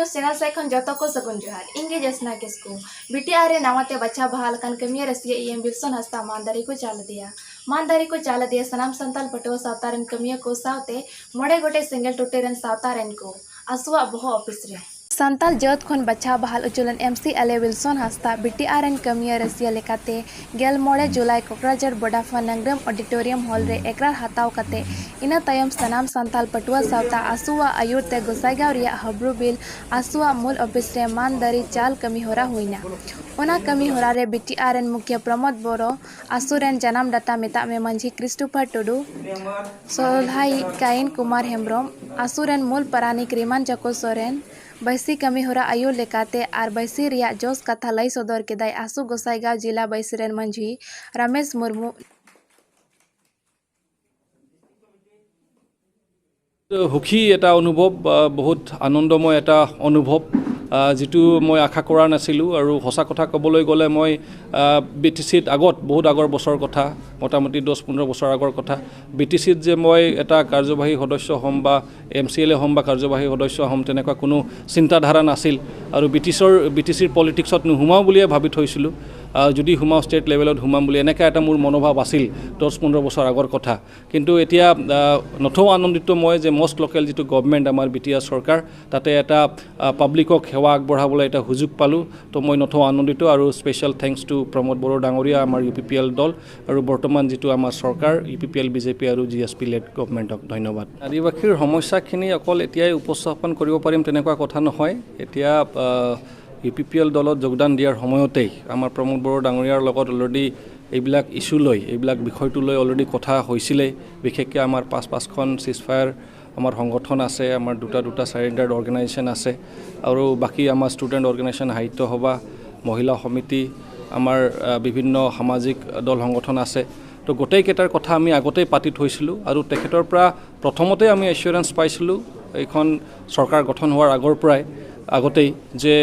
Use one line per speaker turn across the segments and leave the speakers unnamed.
News channel से खन जतो को सगुन जोहार। इंगे जसना किसको बीटीआर रे नावाते बच्चा बहाल कन कमिया रसिया ईएम विल्सन हस्ता मानदारी को चाल दिया। मानदारी को चाल दिया सनाम संताल पटुआ सावतारन कमिया को सावते मोड़े गोटे सिंगल टुटेरन सावतारन को आसुआ बोहो ऑफिस रे संताल जात खन बच्चा बहाल उचलन MC L Wilson Hasda BTR एन कमिया रसिया लेकाते 15 जुलाई कोकराझार बोडाफा नंगरम ऑडिटोरियम हॉल रे एकरार हाताव कते इना तायम सनाम संताल पटुआ सावता आसुआ आयुर ते गोसाईगांव रिया हब्रू बिल आसुआ मूल ऑफिस रे मानदारी चाल कमी होरा हुईना। ओना कमी होरा रे बीटीआर एन मुखिया प्रमोद बोरो आसु रेन जनाम डाटा मेता में मंझी क्रिस्टोफर टुडू सोलहाई काइन कुमार हेम्ब्रम आसु रेन मूल परानिक रिमान जको सोरेन बैसी कमी होरा आयु लेकाते are बैसी रिया जोस कथा लई सदर केदाय आसु गोसाईगांव जिला बैसी रेन मंझी रमेश मुर्मू।
সুখী এটা অনুভৱ, বহুত আনন্দময় এটা অনুভৱ, যিটো মই আশা কৰা নাছিলোঁ। আৰু সঁচা কথা ক'বলৈ গ'লে মই বি টি চিত আগত বহুত আগৰ বছৰৰ কথা, মোটামুটি 10-15 বছৰ আগৰ কথা, বি টি চিত যে মই এটা কাৰ্যবাহী সদস্য হ'ম বা এম চি এল এ হ'ম বা কাৰ্যবাহী সদস্য হ'ম তেনেকুৱা কোনো চিন্তাধাৰা নাছিল। আৰু বি টি চিৰ পলিটিক্সত নোসোমাওঁ বুলিয়ে ভাবি থৈছিলোঁ, যদি সোমাওঁ ষ্টেট লেভেলত সোমাম বুলি এনেকুৱা এটা মোৰ মনোভাৱ আছিল 10-15 বছৰ আগৰ কথা। কিন্তু এতিয়া নথও আনন্দিত মই যে মষ্ট লোকেল যিটো গভমেণ্ট আমাৰ বি টি আৰ চৰকাৰ, তাতে এটা পাব্লিকক সেৱা আগবঢ়াবলৈ এটা সুযোগ পালোঁ, তো মই নথও আনন্দিত। আৰু special thanks two Pramod Bodo ডাঙৰীয়া, আমাৰ ইউ পি পি এল দল আৰু বৰ্তমান যিটো আমাৰ চৰকাৰ U P P L, B J P আৰু জি এছ পি লেড গভমেণ্টক ধন্যবাদ। আদিবাসীৰ সমস্যাখিনি অকল এতিয়াই উপস্থাপন কৰিব পাৰিম তেনেকুৱা কথা নহয়। এতিয়া ইউ পি পি এল দলত যোগদান দিয়াৰ সময়তেই আমাৰ প্ৰমোদ বড়ো ডাঙৰীয়াৰ লগত অলৰেডি এইবিলাক ইছ্যু লৈ, এইবিলাক বিষয়টো লৈ অলৰেডি কথা হৈছিলেই। বিশেষকৈ আমাৰ 5-5খন চিজফায়াৰ আমাৰ সংগঠন আছে, আমাৰ দুটা দুটা চাৰেণ্ডাৰ্ড অৰ্গেনাইজেশ্যন আছে, আৰু বাকী আমাৰ ষ্টুডেণ্ট অৰ্গেনাইজেশ্যন, সাহিত্য সভা, মহিলা সমিতি, আমাৰ বিভিন্ন সামাজিক দল সংগঠন আছে। তো গোটেইকেইটাৰ কথা আমি আগতেই পাতি থৈছিলোঁ আৰু তেখেতৰ পৰা প্ৰথমতেই আমি এচিয়ৰেঞ্চ পাইছিলোঁ এইখন চৰকাৰ গঠন হোৱাৰ আগৰ পৰাই আগতেই যে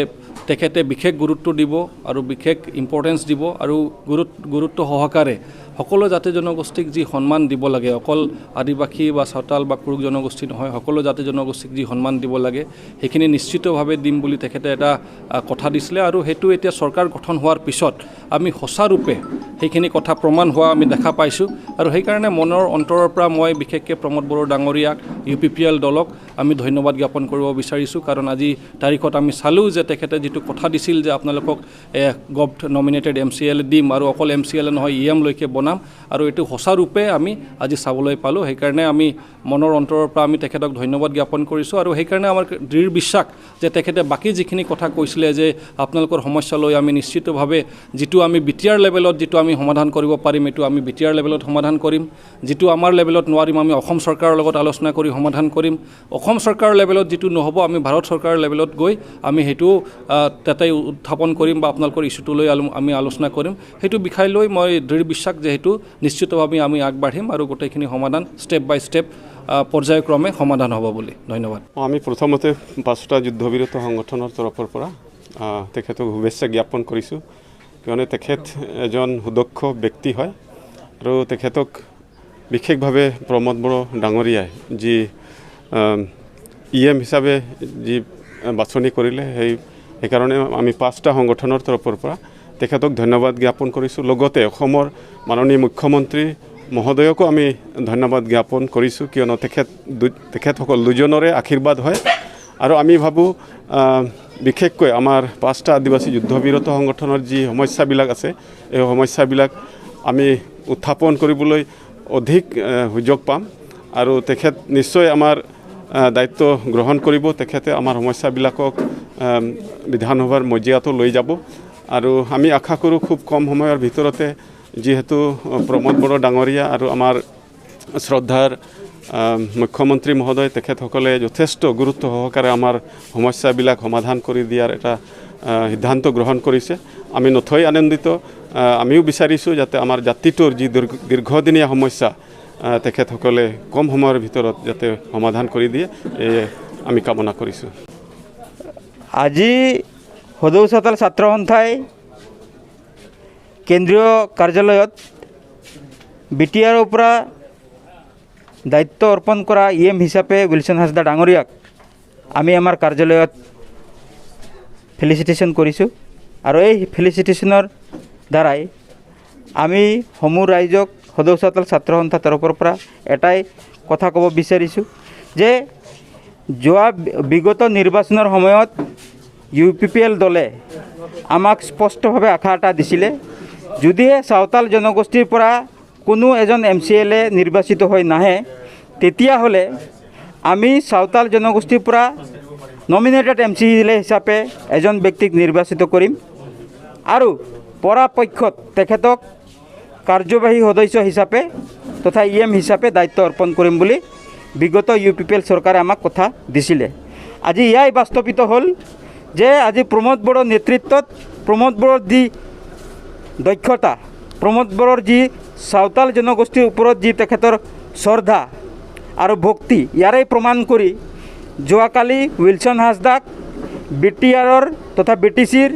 তেখেতে বিশেষ গুৰুত্ব দিব আৰু বিশেষ ইম্পৰ্টেঞ্চ দিব আৰু গুৰুত্ব সহকাৰে সকলো জাতি জনগোষ্ঠীক যি সন্মান দিব লাগে, অকল আদিবাসী বা চাওতাল বা কুৰুক জনগোষ্ঠী নহয়, সকলো জাতি জনগোষ্ঠীক যি সন্মান দিব লাগে সেইখিনি নিশ্চিতভাৱে দিম বুলি তেখেতে এটা কথা দিছিলে। আৰু সেইটো এতিয়া চৰকাৰ গঠন হোৱাৰ পিছত আমি সঁচাৰূপে সেইখিনি কথা প্ৰমাণ হোৱা আমি দেখা পাইছোঁ। আৰু সেইকাৰণে মনৰ অন্তৰৰ পৰা মই বিশেষকৈ প্ৰমোদ বড়ো ডাঙৰীয়াক, ইউ পি পি এল দলক আমি ধন্যবাদ জ্ঞাপন কৰিব বিচাৰিছোঁ। কাৰণ আজি তাৰিখত আমি চালোঁ যে তেখেতে যিটো কথা দিছিল যে আপোনালোকক govt nominated M C L দিম আৰু অকল এম চি এল নহয় ই এমলৈকে বনাম, আৰু এইটো সঁচাৰূপে আমি আজি চাবলৈ পালোঁ। সেইকাৰণে আমি মনৰ অন্তৰৰ পৰা আমি তেখেতক ধন্যবাদ জ্ঞাপন কৰিছোঁ। আৰু সেইকাৰণে আমাৰ দৃঢ় বিশ্বাস যে তেখেতে বাকী যিখিনি কথা কৈছিলে যে আপোনালোকৰ সমস্যা লৈ আমি নিশ্চিতভাৱে যিটো আমি বি টি আৰ লেভেলত যিটো আমি সমাধান কৰিব পাৰিম এইটো আমি বি টি আৰ লেভেলত সমাধান কৰিম, যিটো আমাৰ লেভেলত নোৱাৰিম আমি অসম চৰকাৰৰ লগত আলোচনা কৰি সমাধান কৰিম, অসম চৰকাৰৰ লেভেলত যিটো নহ'ব আমি ভাৰত চৰকাৰৰ লেভেলত গৈ আমি সেইটো তাতে উত্থাপন কৰিম বা আপোনালোকৰ ইছ্যুটো লৈ আমি আলোচনা কৰিম। সেইটো বিষয় লৈ মই দৃঢ় বিশ্বাস যে সেইটো নিশ্চিতভাৱে আমি আগবাঢ়িম আৰু গোটেইখিনি সমাধান ষ্টেপ বাই ষ্টেপ পৰ্যায়ক্ৰমে সমাধান হ'ব বুলি। ধন্যবাদ।
আমি প্ৰথমতে 5টা যুদ্ধবিৰত সংগঠনৰ তৰফৰ পৰা তেখেতক শুভেচ্ছা জ্ঞাপন কৰিছোঁ, কিয়নো তেখেত এজন সুদক্ষ ব্যক্তি হয় আৰু তেখেতক বিশেষভাৱে প্ৰমোদ বড়ো ডাঙৰীয়াই যি ই এম হিচাপে যি বাছনি কৰিলে সেইকাৰণে আমি 5টা সংগঠনৰ তৰফৰ পৰা তেখেতক ধন্যবাদ জ্ঞাপন কৰিছোঁ। লগতে অসমৰ মাননীয় মুখ্যমন্ত্ৰী মহোদয়কো আমি ধন্যবাদ জ্ঞাপন কৰিছোঁ, কিয়নো তেখেতসকল দুজনৰে আশীৰ্বাদ হয়। আৰু আমি ভাবোঁ বিশেষকৈ আমাৰ 5টা আদিবাসী যুদ্ধবিৰত সংগঠনৰ যি সমস্যাবিলাক আছে এই সমস্যাবিলাক আমি উত্থাপন কৰিবলৈ অধিক সুযোগ পাম আৰু তেখেত নিশ্চয় আমাৰ দায়িত্ব গ্ৰহণ কৰিব। তেখেতে আমাৰ সমস্যাবিলাকক বিধানসভাৰ মজিয়াতো লৈ যাব আৰু আমি আশা কৰোঁ খুব কম সময়ৰ ভিতৰতে যিহেতু প্ৰমোদ বড়ো ডাঙৰীয়া আৰু আমাৰ শ্ৰদ্ধাৰ মুখ্যমন্ত্ৰী মহোদয় তেখেতসকলে যথেষ্ট গুৰুত্ব সহকাৰে আমাৰ সমস্যাবিলাক সমাধান কৰি দিয়াৰ এটা সিদ্ধান্ত গ্ৰহণ কৰিছে। আমি নথৈ আনন্দিত। আমিও বিচাৰিছোঁ যাতে আমাৰ জাতিটোৰ যি দীৰ্ঘদিনীয়া সমস্যা তেখেতসকলে কম সময়ৰ ভিতৰত যাতে সমাধান কৰি দিয়ে, এই আমি কামনা কৰিছোঁ।
আজি সদৌ চাওতাল ছাত্ৰ সন্থাই কেন্দ্ৰীয় কাৰ্যালয়ত বি টি আৰৰ পৰা দায়িত্ব অৰ্পণ কৰা ই এম হিচাপে উইলছন হাঁসদা ডাঙৰীয়াক আমি আমাৰ কাৰ্যালয়ত ফেলিচিটেশ্যন কৰিছোঁ আৰু এই ফেলিচিটেশ্যনৰ দ্বাৰাই আমি সমূহ ৰাইজক সদৌ চাওঁতাল ছাত্ৰ সন্থাৰ তৰফৰ পৰা এটাই কথা ক'ব বিচাৰিছোঁ যে যোৱা বিগত নিৰ্বাচনৰ সময়ত ইউ পি পি এল দলে আমাক স্পষ্টভাৱে আশা এটা দিছিলে, যদিহে চাওঁতাল জনগোষ্ঠীৰ পৰা কোনো এজন এম চি এল এ নিৰ্বাচিত হৈ নাহে তেতিয়াহ'লে আমি চাওঁতাল জনগোষ্ঠীৰ পৰা nominated M C L A হিচাপে এজন ব্যক্তিক নিৰ্বাচিত কৰিম আৰু পৰাপক্ষত তেখেতক কাৰ্যবাহী সদস্য হিচাপে তথা ই এম হিচাপে দায়িত্ব অৰ্পণ কৰিম বুলি বিগত ইউ পি পি এল চৰকাৰে আমাক কথা দিছিলে। আজি ইয়াই বাস্তৱিত হ'ল যে আজি প্ৰমোদ বড়োৰ নেতৃত্বত প্ৰমোদ বড়োৰ যি দক্ষতা, প্ৰমোদ বড়োৰ যি চাওঁতাল জনগোষ্ঠীৰ ওপৰত যি তেখেতৰ শ্ৰদ্ধা আৰু ভক্তি, ইয়াৰে প্ৰমাণ কৰি যোৱাকালি উইলছন হাঁসদাক বি টি আৰৰ তথা বি টি চিৰ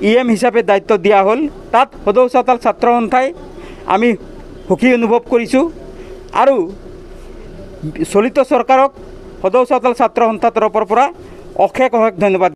ই এম হিচাপে দায়িত্ব দিয়া হ'ল। তাত সদৌ চাওঁতাল ছাত্ৰ সন্থাই আমি সুখী অনুভৱ কৰিছোঁ আৰু চলিত চৰকাৰক সদৌ চাওঁতাল ছাত্ৰ সন্থাৰ তৰফৰ পৰা অশেষ অশেষ ধন্যবাদ।